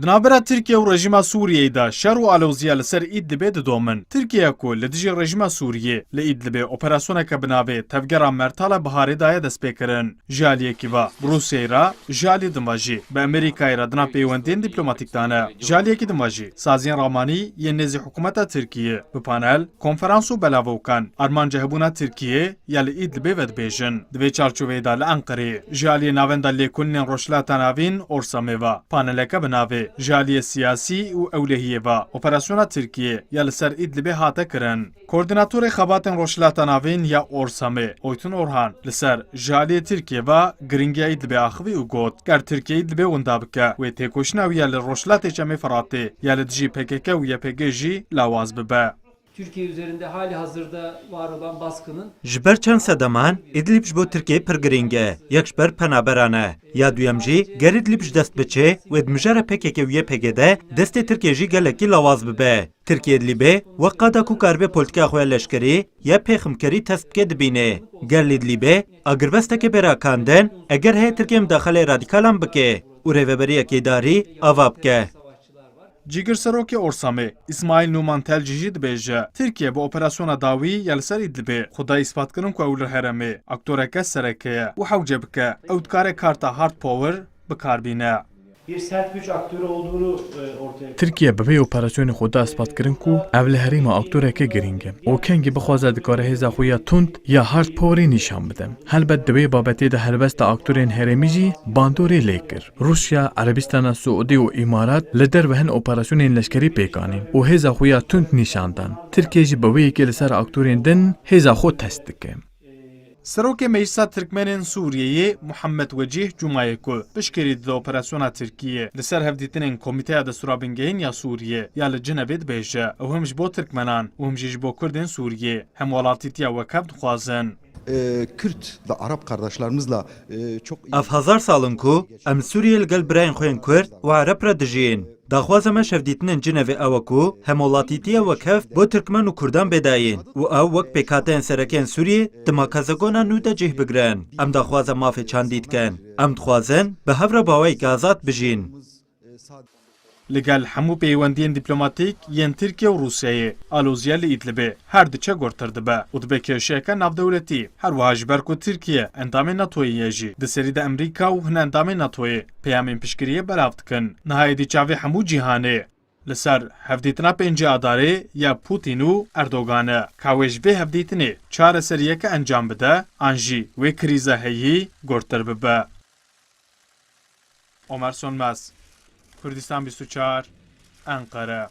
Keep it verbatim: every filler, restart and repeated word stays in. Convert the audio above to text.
Di navbera Tirkiye û rejîma Sûriyeyê de şer û aloziya li ser Îdlibê didomin. Tirkiye ku li dijî rejîma Sûriyê li Îdlibê operasyoneke bi navê Tevgera Mertala Biharê daye destpêkirin. Ji aliyekî ve bi Rûsyayê re, ji aliyê din ve jî bi Amerîkayê re di nav pêwendiyên dîplomatîk de ne. Ji aliyekî din ve jî saziyên ramanî yên nêzî hikûmeta Tirkiyê bi panel, konferans û belavokan armanca hebûna Tirkiyê ya li Îdlibê vedibêjin. Di vê çarçoveyê de li Enqerê ji aliyê Navenda Lêkolînên Rojhilata Navîn, Orsamê, ve paneleke bi navê Ji aliyê siyasî û ewlehiyê ve operasyona Tirkiyê ya li ser Îdlibê hate kirin. Koordînatorê Xebatên Rojhilata Navîn ya Orsamê, Oytun Orhan, li ser ji aliyê Tirkiyê ve girîngiya Îdlibê axivî û got, ger Tirkiye Îdlibê winda bike, wê têkoşîna wî ya li Rojhilatê Çemê Firatê ya li dijî P K K û Y P G jî lawaz bibe. Türkiye üzerinde hali hazırda var olan baskının Ji ber çend sedeman, Îdlîb ji bo Tirkiyeyê pir girîng e. Yek ji ber penaberan e. Ya duyem jî, ger Îdlîb ji dest biçe, wê di mijara P K K û Y P G de destê Tirkiyê jî gelekî lawaz bibe. Tirkiye Îdlîbê wek qada ku karibe polîtîkaya xwe ya leşkerî ya pêximkerî test bike dibîne. Ger li Îdlîbê agirbesteke bê rakandin, eger heye Tirkiye midaxaleyê radîkalan bike û rêveberiyekê darî ava bike. Cîgirserokê Orsamê, Îsmaîl Nûman Telcî jî dibêje, Tirkiye bi operasyona dawî ya li ser Îdlibê xwe da îspat kirin ku ew li herêmê aktoreke sereke ye û hewce bike, ew dikare karta hard power bi kar bîne. Bir sert güç aktörü olduğunu, e, ortaya Tirkiye bi vê operasyonê xwe da îspat kirin ku ev li herêma aktoreke girîng e û kengî bixwaze dikare hêza xwe ya tund ya hard powerê nîşan bide. Helbet di wê babetê de helwesta aktorên herêmî jî bandorê lê kir. Rûsya, Erebistana Siûdî û Îmarat li derve hin operasyonên leşkerî pêk anîn û hêza xwe ya tund nîşan dan. Tirkiye jî bi wê yekê li ser aktorên din hêza xwe test dike. Serokê Meclisa Tirkmenên Sûriyeyê Muhammed Wecîh Cumayê ku piştgirî dide operasyona Tirkiyê li ser hevdîtinên Komîteya Destûra Bingehîn ya Sûriyê ya li Cinevê dibêje, ew him ji bo Tirkmenan û him jî ji bo Kurdên Sûriyê hemwelatîtiya wekhev dixwazin. E, Kürt ve Arap kardeşlerimizle, e, çok iyi Ev hezar sal in ku em Sûriyê li gel birayên xwe yên Kurd û Ereb re dijîn. Daxwaza me ji hevdîtinên Cinevê ew e ku hemwelatîtiya wekhev bo Tirkmen û Kurdan bê dayîn û ew wek pêkhateyên sereke yên Sûriyê di makezegona nû de cih bigrin. Em daxwaza mafê çandî dikin. Em dixwazin bi hev re bi awayekî azad bijîn. Li gel hemû peywendiyên dîplomatîk yên Tirkiye û Rûsyayê, aloziya li Îdlibê her diçe gurtir dibe û dibe kêşeyeke navdewletî. Her wiha ji ber ku Tirkiye endamê NATOyê ye jî, di serî de Amerîka û hin endamên NATOyê peyamên piştgiriyê belav dikin. Niha êdî çavê hemû cîhanê li ser hevdîtina pêncî Adarê ya Putin û Erdogan e, ka wê ji vê hevdîtinê çareseriyeke encam bide an jî wê krîza heyî gurtir bibe. Omer Sönmez, Kurdistan bîst û çar, Enqere.